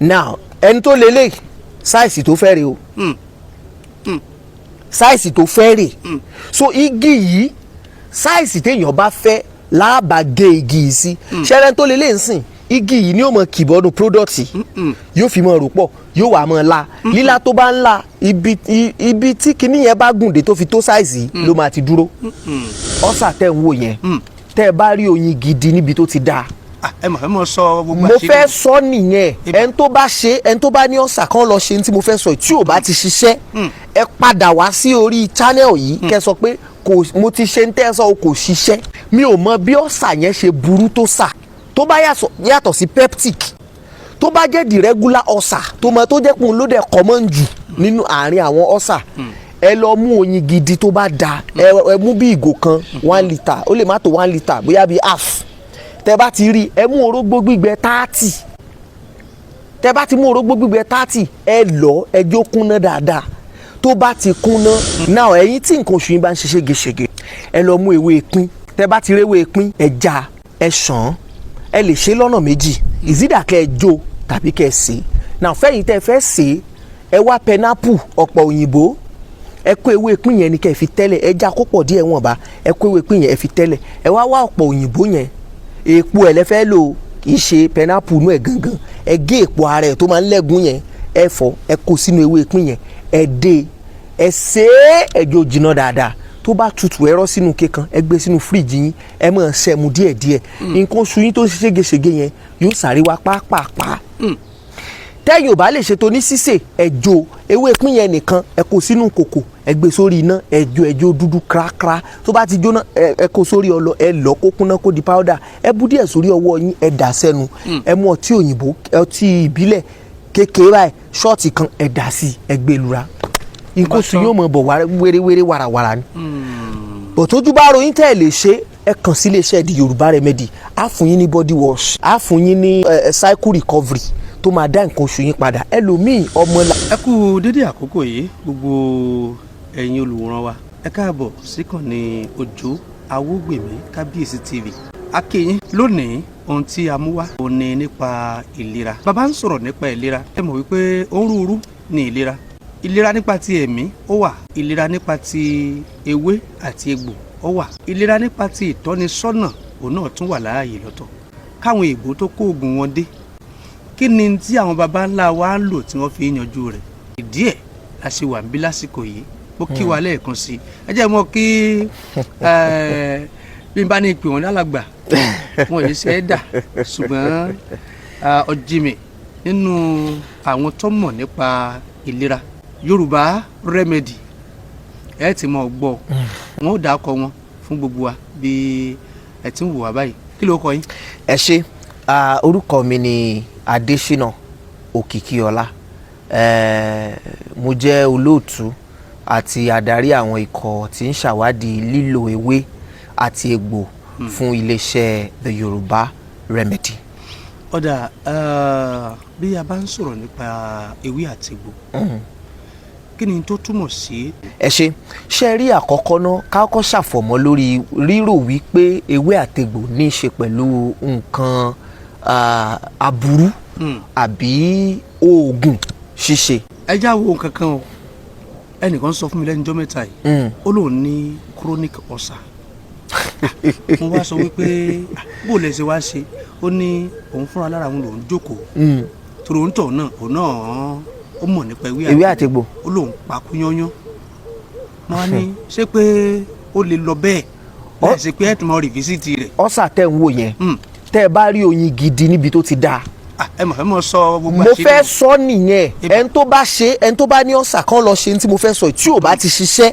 Now, ẹni tó lélẹ̀, size tó fẹ́ rè o, size tó fẹ́ rè. So igi yìí, size téèyàn bá fẹ́ láàbà gé igi yìí sí. Ṣẹ́rẹ́ tó lélẹ̀ ń sìn, igi yìí ni ó mọ kìbọ́dún product, yóò fi mọ rò pọ̀, yóò wà mọ́ la lílá tó bá ń la ibi tí kinní yẹn bá gùn dé tó fi tó size yìí ló máa ti dúró. Ulcer tẹ́ ń wò yẹn, tẹ́ ẹ bá rí oyin gidi níbi tó ti dáa. Ah, ẹ mọ̀ sọ gbogbo Mo àṣírí. fẹ́ sọ nìyẹn. Ibà. Ẹni tó bá ṣe, ẹni tó bá ní ulcer kan lọ ṣe ní tí mo fẹ́ sọ yìí, tí ò bá ti ṣiṣẹ́, ẹ padà wá sí orí channel yìí, kẹ́ sọ pé kò mo ti ṣe ń tẹ́ sọ kò ṣiṣẹ́. Mi ò mọ bí ulcer yẹn ṣe burú tó sà. Tó bá yàtọ̀ sí peptic, tó bá jẹ́ the regular ulcer tó mọ tó jẹ́ pé òun ló dẹ̀ common jù nínú àárín àwọn ulcer, ẹ lọ mú oyin gidi tó bá da, ẹ mú bí ìgò kan, 1 litre, ó lè má tó 1 litre, bóyá bí half. Tẹ bá ti rí, ẹ mú orógbó gbígbẹ 30. Tẹ bá ti mú orógbó gbígbẹ 30, ẹ lọ, ẹ jó kúnná dáadáa. Tó bá ti kúnná náà, ẹ̀yin tí nǹkan oṣù yín bá ń ṣe ségesège, ẹ lọ mú ewé ìpín. Tẹ bá ti rí ewé ìpín, ẹ já, ẹ ṣàn. Ẹ lè ṣe lọ́nà méjì, ìzídà kẹ́ ẹ jó tàbí kẹ́ ẹ sè é. Náà fẹ́yìn tẹ́ fẹ́ sè é, ẹ wá pineapple, ọ̀pọ̀ òyìnbó, ẹ kó ewé ìpín yẹn ni kẹ́ ẹ fi tẹ́lẹ̀. Ẹ já kó pọ̀ díẹ̀ wọ̀nba, ẹ kó ewé ìpín yẹn, ẹ fi tẹ́lẹ̀. Ẹ wá wá ọ̀pọ̀ òyìnbó yẹn, èèpo ẹ̀ lẹ fẹ́ lò, kì í ṣe pineapple inú ẹ̀ gangan. Ẹ gé èèpo ara ẹ̀ tó máa ń lẹ́gùn yẹn, ẹ fọ, ẹ kó sínú ewé ìpín yẹn, ẹ dé, ẹ sè é, ẹ jò jiná dáadáa. Tó bá tutù, ẹ rọ́ sínú kékan, ẹ gbé sínú fíríjì yín, ẹ máa ṣẹ́mu díẹ̀díẹ̀. Nǹkan oṣù yín tó ń ṣe ségesège yẹn yóò sáré wá pápápá. Tẹ́yìn ò bá lè ṣètò ní sísè, ẹ jó ewé ìpín yẹn nìkan, ẹ kó sínú kòkò, ẹ gbé sórí iná, ẹ jó, ẹ jó dúdú kírákírá. Tó bá ti jóná, ẹ kó sórí ọlọ, ẹ lọ kó kúnná, kó di powder. Ẹ bú díẹ̀ sórí ọwọ́ yín, ẹ dà sẹ́nu. Ẹ mú ọtí òyìnbó, ọtí ìbílẹ̀ kékeré báyìí, shot kan, ẹ dà sí, ẹ gbé lura. Nǹkan oṣù yóò mọ̀ bọ̀ wéréwéré, wàràwàrà ni. Bọ̀tójú bá ròyìn tẹ́ ẹ lè ṣe, ẹ kàn sí iléeṣẹ́ The Yorùbá Remedy. Á fún yín ní body wash, á fún yín ní cycle recovery tó máa dá nǹkan oṣù yín padà. Ẹlòmíì ọmọ la. Ẹ kú dédé àkókò yìí, gbogbo ẹ̀yin olùwòran wa. Ẹ káàbọ̀ síkànnì Òjó Awógbèmí Kábíyèsí TV. A kí yín. Lónìí, ohun tí a mú wá ò ní nípa ìlera. Bàbá ń sọ̀rọ̀ nípa ìlera, ẹ mọ̀ wípé onírúurú ní ìlera. Ìlera nípa ti ẹ̀mí ó wà, ìlera nípa ti ewé àti egbò ó wà, ìlera nípa ti ìtọ́nisọ́nà òun náà tún wà láàyè lọ́tọ̀. Káwọn èèbó tó kó oògùn wọn dé, kí ni tí àwọn baba ńlá wa ń lò tí wọ́n fi ń yanjú rẹ̀? Ìdí ẹ̀ la ṣe wà ń bí lásìkò yìí. Mo kí wa lẹ́ẹ̀kan sí i. Ẹ jẹ́ mọ́ kí bí n bá ní ìpè wọn lálàgbà wọn yìí ṣe é dà, ṣùgbọ́n ọ̀jìmì nínú àwọn tó mọ̀ nípa ìlera, Yorùbá Remedy, ẹ ti mọ̀ gbọ́ wọn, ó dà kọ wọn fún gbogbo wa bí ẹ ti ń wò wá báyìí. Kí ló kọ yín? Ẹ ṣe. Orúkọ mi ni Adésínà Òkìkíọlá. Mo jẹ́ olóòtú àti adarí àwọn ikọ̀ tí ń ṣàwádìí lílo ewé àti egbò fún iléeṣẹ́ The Yorùbá Remedy. Ọ̀dà, bí a bá ń sọ̀rọ̀ nípa ewé àti egbò, kí ni tó túmọ̀ sí? Ẹ ṣe. Ṣe rí, àkọ́kọ́ náà, ká kọ́kọ́ ṣàfọ̀mọ́ lórí rírò wípé ewé àtegbò ní í ṣe pẹ̀lú nǹkan aburú àbí oògùn ṣíṣe. Ẹ já wo nǹkan kan o. Ẹnìkan sọ fún mi lẹ́nu ọjọ́ mẹ́ta yìí, ó lóun ní chronic ulcer. Mo wá sọ wípé, "Ah, bó lẹ ṣe wá ṣe?" Ó ní òun fúnra lára òun lòún jókòó, torí òun tọ̀ náà, òun náà ó mọ̀ nípa ewé. Ewé àtegbò. Ó lóun pakú yányán. Mo wá ní, ṣé pé ó lè lọ bẹ́ẹ̀ láì ṣe pé ẹ̀ tún mọ revisit rẹ̀? Ulcer tẹ́ ń wò yẹn, tẹ́ ẹ bá rí oyin gidi níbi tó ti dáa. Ah, ẹ mọ̀ sọ gbogbo Mo àṣírí. fẹ́ sọ nìyẹn. Ibà. Ẹni tó bá ṣe, ẹni tó bá ní ulcer kan lọ ṣe ní tí mo fẹ́ sọ yìí, tí ò bá ti ṣiṣẹ́,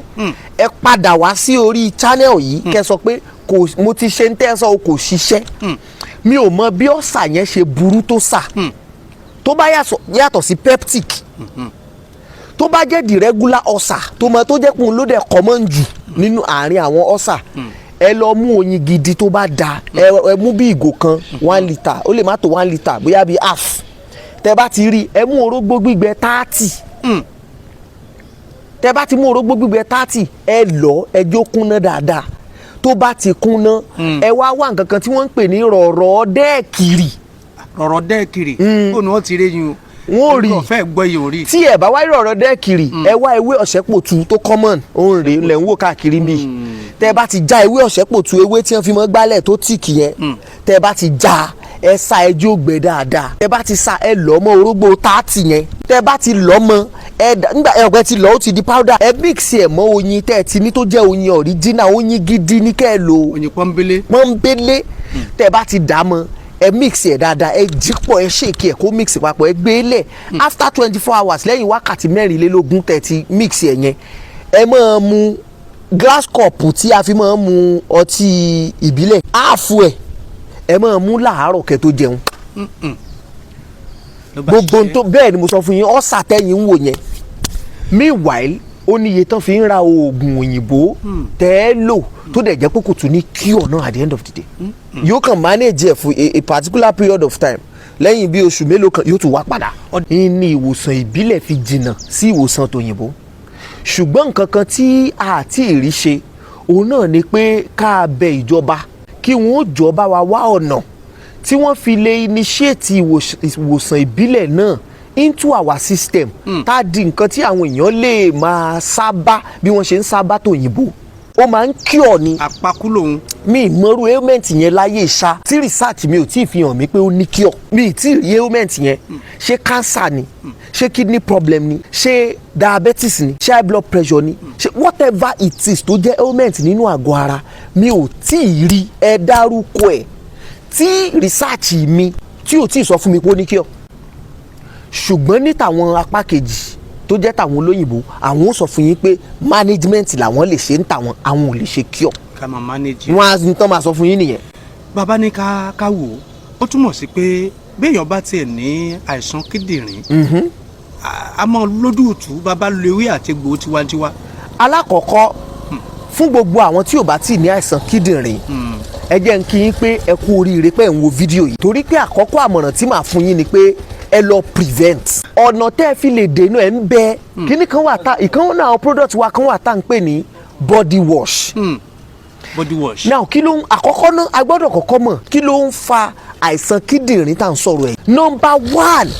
ẹ padà wá sí orí channel yìí, kẹ́ sọ pé kò mo ti ṣe ń tẹ́ sọ kò ṣiṣẹ́. Mi ò mọ bí ulcer yẹn ṣe burú tó sà. Tó bá yàtọ̀ sí peptic, tó bá jẹ́ the regular ulcer tó mọ tó jẹ́ pé òun ló dẹ̀ common jù nínú àárín àwọn ulcer, ẹ lọ mú oyin gidi tó bá da, ẹ mú bí ìgò kan, 1 litre, ó lè má tó 1 litre, bóyá bí half. Tẹ bá ti rí, ẹ mú orógbó gbígbẹ 30. Tẹ bá ti mú orógbó gbígbẹ 30, ẹ lọ, ẹ jó kúnná dáadáa. Tó bá ti kúnná, ẹ wá wá nǹkan kan tí wọ́n ń pè ní rọ̀rọ̀ dẹ́ẹ̀kìrì. Rọ̀rọ̀ dẹ́ẹ̀kiri? Ó ní wọ́n ti rí yín o. Wọ́n ò rí. Kò fẹ́ gbọ́ yìí ò rí. Tí ẹ bá wá rí ọ̀rọ̀ dẹ́kìrì, ẹ wá ewé ọ̀sẹ́pòtù tó common, òun rèé lẹ̀ ń wò káàkiri bí. Tẹ́ ẹ bá ti já ewé ọ̀sẹ́pòtù, ewé tí wọ́n fi mọ́ gbálẹ̀ tó thick yẹn, tẹ́ ẹ bá ti já, ẹ sá, ẹjọ́ gbẹ dáadáa. Tẹ́ ẹ bá ti sá, ẹ lọ́ mọ́ orógbó 30 yẹn. Tẹ́ ẹ bá ti lọ́ mọ́, ẹ nígbà ẹ ọ̀pẹ ti lọ́, ó ti di powder. Ẹ mix ẹ̀ mọ́ oyin tẹ́ ẹ ti ní tó jẹ́ oyin original, oyin gidi ní kẹ́ ẹ lò. Oyin pọ́nbélé. Pọ́nbélé. Tẹ́ ẹ bá ti dà á mọ́, ẹ mix ẹ̀ dáadáa, ẹ jí pọ̀, ẹ shake ẹ̀ kó mix papọ̀, ẹ gbé lẹ̀. After 24 hours, lẹ́yìn wákàtí 24 tẹ́ ti mix ẹ̀ yẹn, ẹ máa mu glass cup tí a fi máa mu ọtí ìbílẹ̀, half ẹ̀, ẹ máa mú láàárọ̀ kẹ́ tó jẹun. Ló bá Gbogbo ṣiṣẹ́. tó bẹ́ẹ̀ ni mo sọ fún yín, ọ̀sà tẹ́yìn ń wò yẹn. Meanwhile, ó ní iye tán fi ń ra oògùn òyìnbó tẹ́ ẹ lò, tó dẹ̀ jẹ́ pé kò tún ní cure náà. At the end of the day, yóò kàn manage ẹ̀ fún a particular period of time. Lẹ́yìn bí oṣù mélòó kan, yóò tún wá padà. Ní ìwòsàn ìbílẹ̀ fi jìnnà sí ìwòsàn tòyìnbó. Ṣùgbọ́n nǹkan kan tí a ti rí ṣe, òun náà ni pé ká bẹ ìjọba kí wọ́n ó jọ bá wa wá ọ̀nà tí wọ́n fi lè initiate ìwòsàn ìbílẹ̀ náà into our system, tá a di nǹkan tí àwọn èèyàn lè máa sábà bí wọ́n ṣe ń sábà tòyìnbó. Ó máa ń cure ni. Àpakú lòun. Mi ì mọrú ailment yẹn láyé ìṣá tí research mi ò tí ì fi hàn mí pé ó ní cure. Mi ì tí ì rí ailment yẹn. Ṣé cancer ni? Ṣé kidney problem ni? Ṣé diabetes ni? Ṣé high blood pressure ni? Ṣé whatever it is tó jẹ́ ailment nínú àgọ́ ara, mi ò tí ì rí, ẹ dárúkọ ẹ̀, tí research mi tí ò tí ì sọ fún mi pé ó ní cure. Ṣùgbọ́n ní tàwọn apá kejì tó jẹ́ tàwọn olóyìnbó, àwọn ó sọ fún yín pé management làwọn lè ṣe ń tàwọn, àwọn ò lè ṣe cure. Ká máa manage. Wọ́n á ní tán máa sọ fún yín nìyẹn. Bàbá ní ká wò ó, ó túmọ̀ sí pé béèyàn bá tiẹ̀ ní àìsàn kíndìnrín, a máa lójútùú bàbá lo ewé àti egbò tiwantiwa. Alákọ̀ọ́kọ́, fún gbogbo àwọn tí ò bá tí ì ní àìsàn kíndìnrín, ẹ jẹ́ ń kí yín pé ẹ kú oríire pé ẹ̀ ń wo fídíò yìí, torí pé àkọ́kọ́ àmọ̀ràn tí màá fún yín ni pé ẹ lọ prevent. Ọ̀nà tẹ́ ẹ fi lè dènà ẹ̀ ń bẹ. Kíní kan wà tá ìkan náà, àwọn product wa kan wà tá à ń pè ní body wash. Body wash. Now, kí ló ń àkọ́kọ́ náà, a gbọ́dọ̀ kọ́kọ́ mọ̀ kí ló ń fa àìsàn kíndìnrín tá à ń sọ̀rọ̀ ẹ̀. Number one,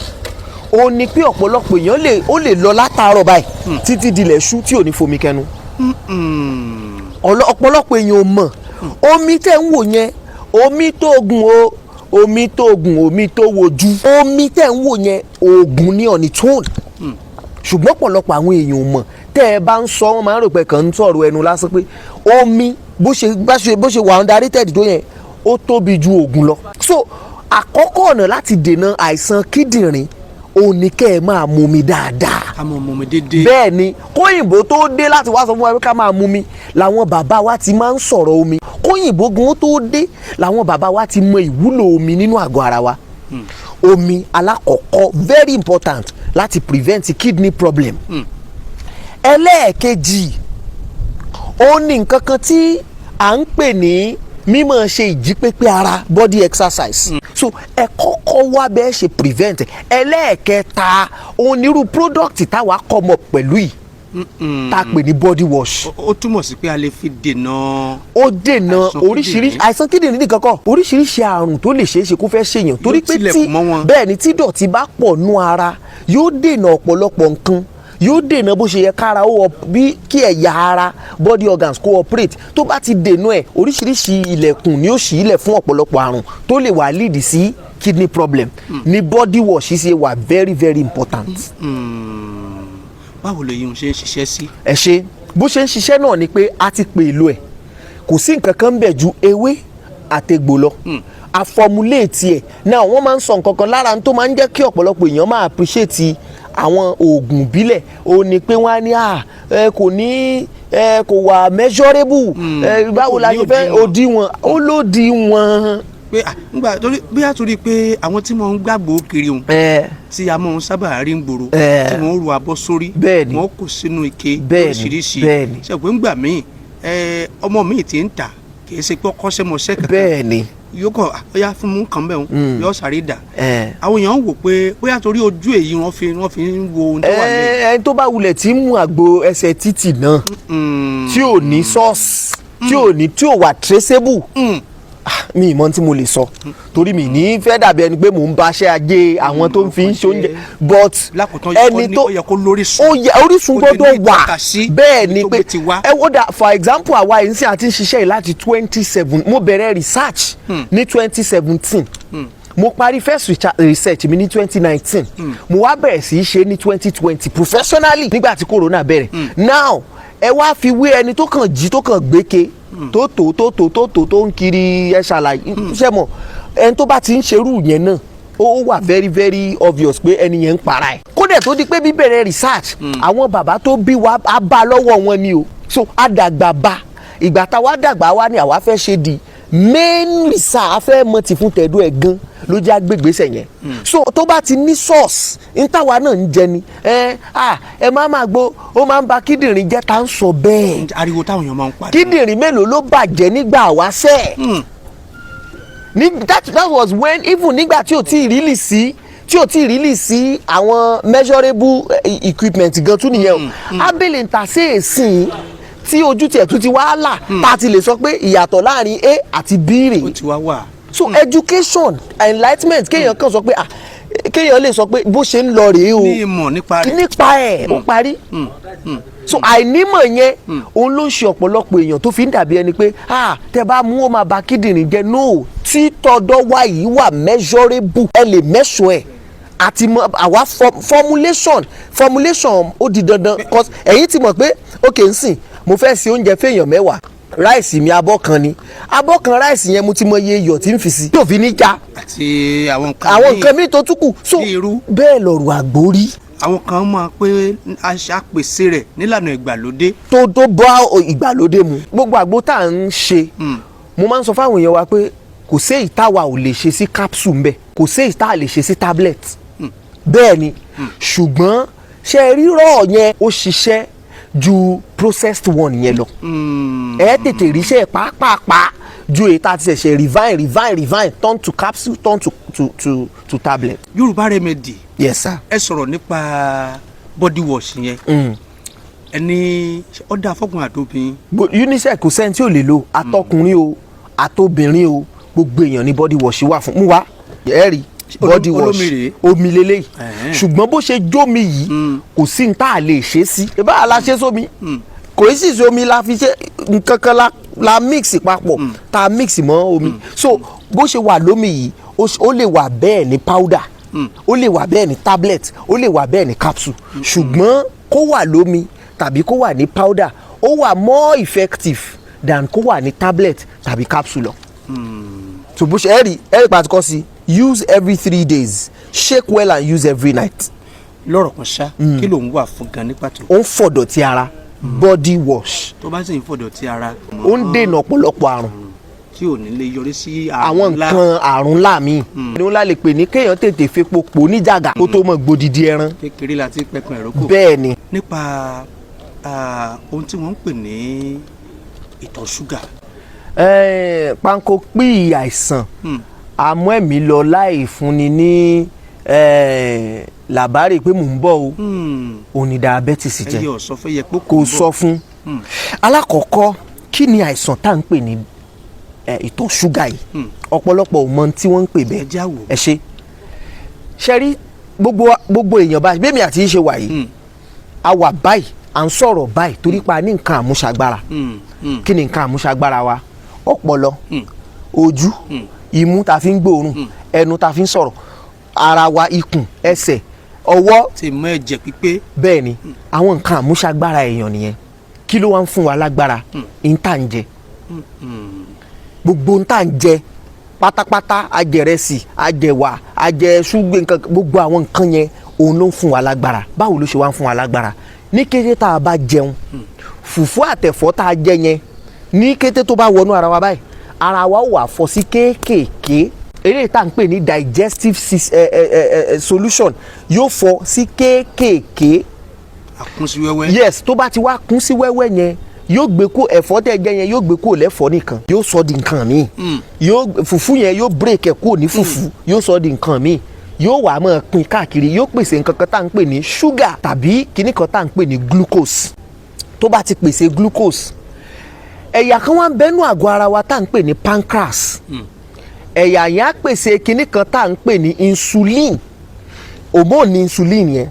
ó ní pé ọ̀pọ̀lọpọ̀ èèyàn lè ó lè lọ látàárọ̀ báyìí títí dilẹ̀ ṣú tí ò ní fomi kẹnu. Ọ̀pọ̀lọpọ̀ èèyàn ò mọ̀ omi tẹ́ ń wò yẹn, omi tó gùn o, omi tó gùn, omi tó wojú, omi tẹ́ ń wò yẹn, oògùn ní on its own. Ṣùgbọ́n ọ̀pọ̀lọpọ̀ àwọn èèyàn ò mọ̀. Tẹ́ ẹ bá ń sọ, wọ́n máa ń rò pé kàn ń sọ̀rọ̀ ẹnu lásán, pé omi bó ṣe wà underrated tó yẹn, ó tóbi ju oògùn lọ. So àkọ́kọ́ ọ̀nà láti dènà àìsàn kíndìnrín, òun ni kẹ́ ẹ máa mumi dáadáa. Ká máa mumi déédéé. Bẹ́ẹ̀ ni. Kóyìnbó tó dé láti wá sọ fún wa pé ká máa mumi, làwọn bàbá wa ti máa ń sọ̀rọ̀ omi. Kóyìnbó gan tó dé, làwọn bàbá wa ti mọ ìwúlò omi nínú àgọ́ ara wa. Omi alákọ̀ọ́kọ́, very important láti prevent kidney problem. Ẹlẹ́ẹ̀kejì, ó ní nǹkan kan tí à ń pè ní mímọ̀ ṣe ìjípépé ara, body exercise. So ẹ kọ́kọ́ wá bẹ́ẹ̀ ṣe prevent. Ẹlẹ́ẹ̀kẹta, onírú product táwa come up pẹ̀lú yìí tá a pè ní body wash. Ó túmọ̀ sí pé a lè fi dènà Ó dènà àìsàn oríṣiríṣi kíndìnrín. Àìsàn kíndìnrín nìkan kọ́, oríṣiríṣi àrùn tó lè ṣeé ṣe kó fẹ́ ṣèyàn, torí pé tí tilẹ̀kùn mọ́ wọn. Bẹ́ẹ̀ ni, tí dọ̀tí bá pọ̀ nú ara, yóò dènà ọ̀pọ̀lọpọ̀ nǹkan, yóò dènà bó ṣe yẹ kára ó bí kí ẹ̀yà ara, body organs kó operate. Tó bá ti dènà ẹ̀, oríṣiríṣi ilẹ̀kùn ni ó ṣí ilẹ̀ fún ọ̀pọ̀lọpọ̀ àrùn tó lè wà lead sí kidney problem. Ní body wash ṣe wà very very important. Báwo lèyí ń ṣe ń ṣiṣẹ́ sí? Ẹ ṣe. Bó ṣe ń ṣiṣẹ́ náà ni pé a ti pè èlò ẹ̀, kò sí nǹkan kan bẹ̀ ju ewé àtegbò lọ. A formulate ẹ̀ náà. Wọ́n máa ń sọ nǹkan kan lára tó máa ń jẹ́ kí ọ̀pọ̀lọpọ̀ èèyàn máa appreciate àwọn oògùn ìbílẹ̀, ó ní pé wọ́n á ní à ẹ kò ní ẹ kò wà measurable ẹ báwo la Kò ní ṣe fẹ́ òdiwọ̀n. òdiwọ̀n, ó lódiwọ̀n. Pé ngbà torí bóyá torí pé àwọn tí wọ́n ń gbàgbó kiri òun ẹ tí a máa ń sábà rí ń gbòòrò, Eh. tí wọ́n ń ru abọ́ sórí, wọ́n kò sínú ike lóríṣiríṣi. Ṣe pé ńgbà míì, ọmọ míì ti ń tà, kì í ṣe pé ọkọ́ṣẹ́mọṣẹ́ kankan, yóò kọ ó yá fún mú kàn bẹ́ẹ̀, yóò sáré dà. Àwọn èèyàn ń wò pé bóyá torí ojú èyí wọ́n fi ń wo ohun tó wà ní. Ẹni tó bá wulẹ̀ tí ń mú àgbo ẹsẹ̀ títì náà, tí ò ní source, tí ò ní, tí ò wà traceable. Mi ìmọ̀ tí mo lè sọ, torí mi ní fẹ́ dàbí ẹni pé mò ń baṣẹ́ ajé àwọn tó ń fi ń ṣe oúnjẹ, but Lákòótán, ẹni tó ó yẹ kó lórísun. Ó yẹ orísun Ó lè gbọ́dọ̀ ní wà. ìtọ́ka sí Bẹ́ẹ̀ ni ibi tó pé gbé ti wá. ẹ wò dà, for example, àwa yìí ń sìn àti ń ṣiṣẹ́ yìí láti 27. Mo bẹ̀rẹ̀ research ní 2017, mo parí first research mi ní 2019, mo wá bẹ̀rẹ̀ sí í ṣe ní 2020 professionally nígbà tí corona bẹ̀rẹ̀. Now, ẹ wá fi wé ẹni tó kàn jí, tó kàn gbéke, tó tó tó tó tó tó tó ń kiri. Ẹ ṣàlàyé ṣe mọ̀, ẹni tó bá ti ń ṣerú yẹn náà, ó wà very very obvious pé ẹni yẹn ń para ẹ̀. Kódà tó di pé bíbẹ̀rẹ̀ research, àwọn bàbá tó bí wa á bá lọ́wọ́ wọn ni o. So àdàgbà bá ìgbà táwa dàgbà wá ni àwa fẹ́ ṣe di main research, a fẹ́ mọ ti fún tẹ̀dó ẹ̀ gan ló jẹ́ agbègbèsẹ̀ yẹn. So tó bá ti ní source n táwa náà ń jẹ ni ẹ ẹ má máa gbó, ó máa ń ba kíndìnrín jẹ́, tá ń sọ bẹ́ẹ̀. Ariwo táwọn èèyàn máa ń pa. Kíndìnrín mélòó ló bàjẹ́ nígbà wáṣẹ̀ ní that was when even nígbà tí ò tí ì really sí àwọn measurable equipment gan tún nìyẹn o. Abẹ́lẹ̀ ń ta sí èsìn tí ojú tiẹ̀ tún ti wá là, tá a ti lè sọ pé ìyàtọ̀ láàrin A àti B rèé. Ó ti wá wà. So education, enlightenment, kéèyàn kàn sọ pé, ah, kéèyàn lè sọ pé bó ṣe ń lọ rèé o. Ní ìmọ̀ nípa rẹ̀. Nípa ẹ̀, ó parí. So àìnímọ̀ yẹn, òun ló ń ṣe ọ̀pọ̀lọpọ̀ èèyàn tó fi ń dàbí ẹni pé, ah, tẹ bá mú, ó máa ba kíndìnrín jẹ́. No, tí tọ̀dọ̀ wa yìí wà measurable, ẹ lè measure ẹ̀ àti mọ àwa formulation. Ó di dandan, cause ẹ̀yin ti mọ̀ pé, ok, nsìn mo fẹ́ ṣe oúnjẹ fẹ́yàn 10, rice mi abọ́ kan ni. Abọ́ kan rice yẹn, mo ti mọ iye iyọ̀ tí ń fi sí yóò fi ní já. Àti àwọn nǹkan àwọn míì. nǹkan míì tó tún kù. So Bí irú. bẹ́ẹ̀ lọ̀rọ̀ àgbo rí. Àwọn kan máa pé aṣàpèsè rẹ̀ nílànà ìgbàlódé. Tó bá ìgbàlódé mu. Gbogbo àgbo tá à ń ṣe, mo máa ń sọ fáwọn èèyàn wa pé kò sí èyí táwa ò lè ṣe sí capsule ńbẹ, kò sí èyí tá a lè ṣe sí tablet. Bẹ́ẹ̀ ni, ṣùgbọ́n ṣe rírọ̀ yẹn, ó ṣiṣẹ́ ju processed one yẹn lọ. Ẹ tètè ríṣẹ́ pàápàá ju èyí tá a ti ṣẹ̀ṣẹ̀ refine, refine, refine, turn to capsule, turn to tablet. Yorùbá Remedy. Yes sir. Ẹ sọ̀rọ̀ nípa body wash yẹn. Ẹni ọ̀dà fọkùn àdóbin. Unisex, kò sẹ́ni tí ò lè lo, atọkùnrin o, àtobìnrin o, gbogbo èèyàn ní body wash wà fún. Mú wa ẹ rí body wash. Olómi rèé. Omi leléyìí. Ṣùgbọ́n bó ṣe jómi yìí, kò sí ní tá a lè ṣe sí. Ìbá la ṣe sómi, kò sí sí omi la fi ṣe nǹkan kan la mix papọ̀, tá a mix mọ́ omi. So bó ṣe wà lómi yìí, ó lè wà bẹ́ẹ̀ ní powder, ó lè wà bẹ́ẹ̀ ní tablet, ó lè wà bẹ́ẹ̀ ní capsule. Ṣùgbọ́n kó wà lómi tàbí kó wà ní powder, ó wà more effective than kó wà ní tablet tàbí capsule lọ. So bó ṣe ẹ rí pàtó kọ́ sí, use every 3 days, shake well and use every night. Lọ́rọ̀ kan ṣá, kí ló ń wà fún gan ní pàtó? Ó ń fọ̀dọ̀tí ara, body wash. Tó bá sì ń fọ̀dọ̀tí ara, Ó ń dènà ọ̀pọ̀lọpọ̀ àrùn. Tí ò ní lè yọrí sí àwọn àrùn ńlá. Nǹkan àrùn ńlá míì ní wọn lè pè ní kéèyàn tètè fepo pò níjàgà kó tó mọ̀ gbòdìdí ẹran. Kékeré la ti pẹkun ẹ̀rọ. Bẹ́ẹ̀ ni. Nípa ohun tí wọ́n ń pè ní ìtọ̀ ṣúgà. Panko pí àìsàn amú ẹ̀mí lọ láì fúnni ní làbárè pé mò ń bọ̀ o, òun ni diabetes jẹ́. Ẹyẹ ọ̀sọ́ fẹ́ yẹ pé Kò sọ fún. Alákọ̀ọ́kọ́, kí ni àìsàn tá à ń pè ní ìtọ̀ ṣúgà yìí? Ọ̀pọ̀lọpọ̀ ò mọ ohun tí wọ́n ń pè bẹ́ẹ̀. Ẹ já wò. Ẹ ṣe ṣe rí gbogbo èèyàn báyìí, bẹ́ẹ̀ mi àti yín ṣe wà yìí, a wà báyìí, à ń sọ̀rọ̀ báyìí torí pa ní nǹkan àmúṣagbára. Kí ni nǹkan àmúṣagbára wa? Ọpọlọ, ojú, imú ta fi ń gbóòórùn, ẹnu ta fi ń sọ̀rọ̀, ara wa, ikùn, ẹsẹ̀, ọwọ́. Tí mọ ẹ̀jẹ̀ pípé. Bẹ́ẹ̀ ni, àwọn nǹkan àmúṣagbára èèyàn nìyẹn. Kí ló wá ń fún wa lágbára? N tá ń jẹ, gbogbo n tá ń jẹ pátápátá, ajẹrẹsì, ajẹwà, ajẹ ṣúgbẹ, nǹkan, gbogbo àwọn nǹkan yẹn, òun ló ń fún wa lágbára. Báwo ló ṣe wá ń fún wa lágbára? Ní kété tá a bá jẹun, fùfú àtẹ̀fọ́ tá a jẹ yẹn, ní kété tó bá wọnú ara wa báyìí, ara wa ó wà fọ́ sí kéékèèké. Eléyìí tá à ń pè ní digestive solution yóò fọ́ sí kéékèèké. Àkúnṣe wẹ́wẹ́. Yes, tó bá ti wá kún sí wẹ́wẹ́ yẹn, yóò gbé kó ẹ̀fọ́ tẹ́ jẹ yẹn, yóò gbé kó lẹ́fọ́ nìkan, yóò sọ di nǹkan míì. Yóò fùfú yẹn, yóò break ẹ̀ kúrò ní fùfú, yóò sọ di nǹkan míì, yóò wá máa pín káàkiri, yóò pèsè nǹkan kan tá à ń pè ní ṣúgà tàbí kíní kan tá à ń pè ní glucose. Tó bá ti pèsè glucose, Ẹ̀yà kan wá ń bẹ́nu àgọ́ ara wa tá à ń pè ní pancreas. Ẹ̀yà yẹn á pèsè kinní kan tá à ń pè ní insulin, hormone ní insulin yẹn.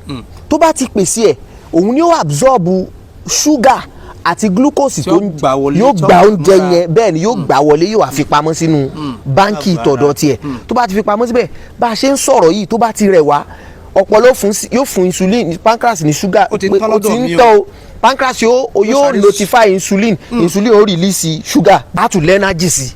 Tó bá ti pèsè ẹ̀, òun ni ó absorb sugar àti glucose Tí tó ó gbà wọlé, yóò tí ó gba oúnjẹ múra. yẹn. Bẹ́ẹ̀ ni, yóò gbà wọlé, yóò wá fi pamọ́ sínú báńkì Àgọ́ ara. tọ̀dọ̀ tiẹ̀. Tó bá ti fi pamọ́ síbẹ̀, bá a ṣe ń sọ̀rọ̀ yìí, tó bá ti rẹ̀ wá, ọpọlọ yóò fún insulin, pancreas ní sugar. Ó ti ń pé tán ó ti lọ́dọ̀ ń mi o. tán o. Pancreas yóò sáré notify insulin, insulin ó release sugar, á tún lẹ́nájì sí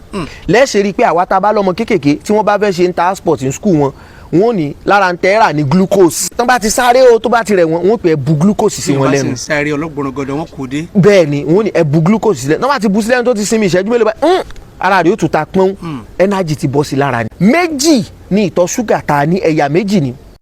lẹ́sẹ̀. Rí i pé àwa tá a bá lọ́mọ kéékèèké tí wọ́n bá fẹ́ ṣe inter sport ní school wọn, wọ́n ní lára ń tẹ́ rà ní glucose. Tó bá ti sáré o, tó bá ti rẹ̀ wọ́n, wọ́n pè é bu glucose sí Tí wọn wọ́n bá sì lẹ́nu. ń sáré ọlọ́gbọ̀nrán gọdọ̀, wọn kò dé. Bẹ́ẹ̀ ni, wọ́n ní ẹ bu glucose sílẹ̀. Tó bá ti bu sílẹ̀, tó ti sinmi ìṣẹ́jú mélòó báyìí, ara rẹ̀ yóò tún ta pọ́n, energy ti bọ́ sí lára ni. Méjì ni ìtọ̀ ṣúgà tá a ní, ẹ̀yà méjì ni.